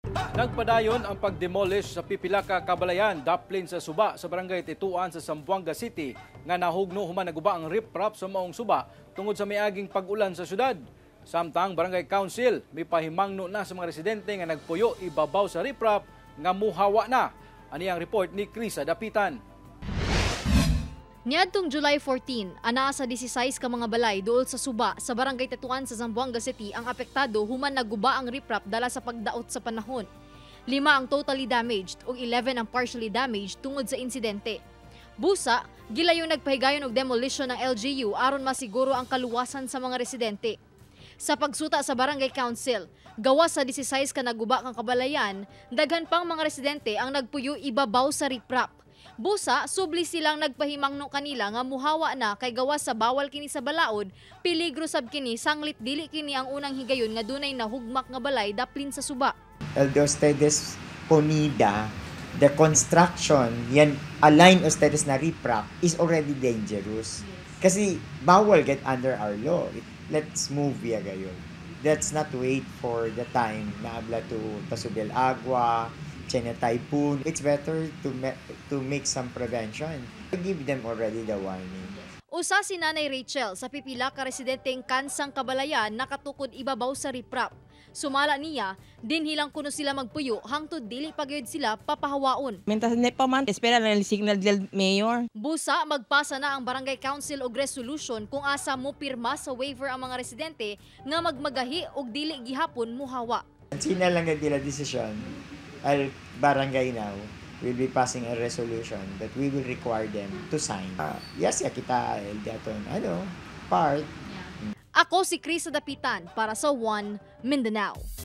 Nagpadayon ang pagdemolish sa pipila ka kabalayan daplin sa suba sa Barangay Tetuan sa Zamboanga City nga nahugno human naguba ang riprap sa maong suba tungod sa miaging pag-ulan sa syudad. Samtang Barangay Council mipahimangno na sa mga residente nga nagpuyo ibabaw sa riprap nga muhawa na. Ani ang report ni Krisa Dapitan. Niadtong July 14, anaa sa 16 ka mga balay duol sa suba sa Barangay Tetuan sa Zamboanga City ang apektado human naguba ang riprap dala sa pagdaot sa panahon. 5 ang totally damaged ug 11 ang partially damaged tungod sa insidente. Busa, gilayon nagpahigayon og demolition ng LGU aron masiguro ang kaluwasan sa mga residente. Sa pagsuta sa Barangay Council, gawas sa 16 ka naguba kang kabalayan, daghan pang mga residente ang nagpuyo ibabaw sa riprap. Busa, subli silang nagpahimangno kanila nga muhawa na kay gawas sa bawal kini sa balaod, peligro sab kini sanglit dili kini ang unang higayon nga dunay nahugmak nga balay daplin sa suba. El de ustedes ponida, the construction, yan, align ustedes na riprap is already dangerous. Kasi bawal get under our law. Let's move ya gayon. Let's not wait for the time na abla to tasubel agua, China typhoon. It's better to make some prevention. Give them already the warning. Usa si Nanay Rachel sa pipila ka residenteng kansang kabalayan nakatukod ibabaw sa riprap. Sumala niya, dinhi lang kuno sila magpuyo hangtod dili pa gyud sila papahawaon. Mientras ne pa man, espera lang el signal del mayor. Busa, magpasa na ang Barangay Council og resolution kung asa mo pirma sa waiver ang mga residente nga magmagahi og dili gihapon muhawa. Sina lang nila decision, al barangay now will be passing a resolution that we will require them to sign. Yes, ya kita el daton ano part. Ako si Krisa Dapitan para sa One Mindanao.